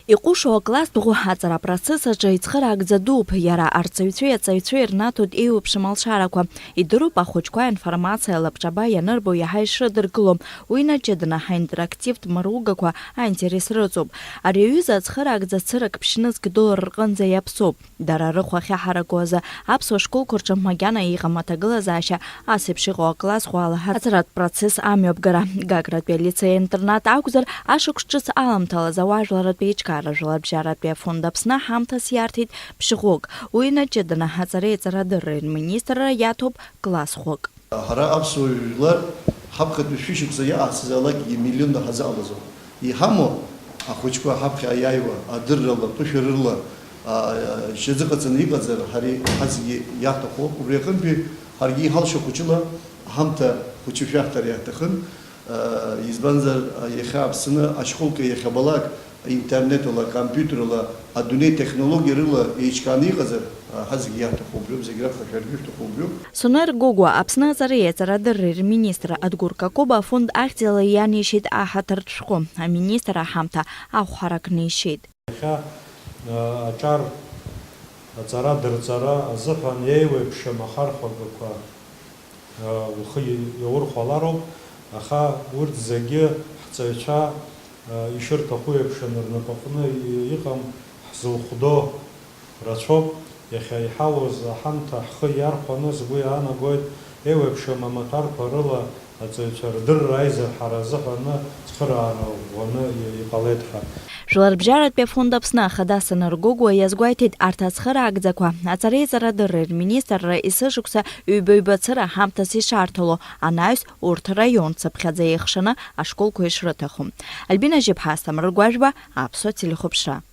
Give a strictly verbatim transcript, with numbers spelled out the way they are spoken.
Иҟәышу акласстә ӷәы аҵара апроцесс аҿы ицхыраагӡа дууп, иара арҵаҩцәеи аҵаҩцәеи рнаҭоит еиуеиԥшым алшарақәа. Идыруп ахәыҷқәа аинформациа лабҿаба ианырбо иаҳа ишрыдыркыло. Уи наҷыданы ҳаинтерактивтә мыругақәа аинтерес рыҵоуп. Ари аҩыза ацхыраагӡа цырак ԥшьнызқь доллар рҟынӡа иаԥсоуп. Дара рыхә ахьаҳараку азы аԥсуа школқәа рҿы макьана иҟам аҭагылазаашьа, ас еиԥш иҟоу акласс ӷәӷәала аҵаратә процесс амҩаԥгара. Гагратәи алицеи-интернат акәзар, ашықәс ҿыц аламҭалаз ауаажәларратә еиҿкаара Жәларбжьаратәи афонд Аԥсны ҳамҭас иарҭеит ԥшьӷәык. Уи наҷыданы аҵареи аҵарадырреи рминистрра иаҭоуп класс ӷәык. Ҳара аԥсуа жәлар ҳаԥхьатәи шәышықәса иаацызаалакгьы миллионла ҳазыҟалаӡом. Иҳамоу ахәыҷқәа ҳаԥхьа аиааиуа, адыррала, ԥышәарырла, а, шьазыҟаҵаны иҟаҵара ҳара ҳазегьы иаҳҭахуп. Убри аҟынтәи ҳаргьы иҳалшо хәыҷыла ҳамҭа хәыҷы шәаҳҭар иаҳҭахын. А, избанзар, а, иахьа Аԥсны ашколқәа иахьабалак интернетала, компиутерла, адунеи технологиарыла еиҿкааны иҟазар, а, ҳазегьы иаҳҭаху убриоуп, зегь раԥхьа шәаргьы ишәҭаху убриоуп. Сонер Гогәуа Аԥсны аҵареи аҵарадырреи рминистр Адгәыр Какоба афонд ахьӡала ианишьеит аҳаҭыртә шәҟәы. Аминистр аҳамҭа ахә ҳаракны ишьеит. Иахьа, а, аҿар аҵара-дырҵара азыҳәан еиуеиԥшым ахархәагақәа ухы иаурхәалароуп, аха урҭ зегьы ҳҵаҩцәа ишырҭаху еиԥш рнапаҟны иҟам, ҳзылхәдо рацәоуп. Иахьа иҳауз аҳамҭа ҳхы иархәаны сгәы иаанагоит, еиуеиԥшым амаҭәарқәа рыла аҵаҩцәа рдырра аизырҳара азыҳәаны цхыраара ӷәӷәаны иҟалеит ҳәа. Жәларбжьаратәи афонд Аԥсны ахада Сонер Гогәуа иазгәеиҭеит, арҭ ацхыраагӡақәа аҵареи-ҵарадырреи рминистрра есышықәса ҩба-ҩба цыра ҳамҭас ишарҭало, анаҩс урҭ раион цыԥхьаӡа еихшаны ашколқәа ишрыҭаху. Альбина Жьыԥҳа, Асҭамыр Гәажәба, Аԥсуа телехәаԥшра.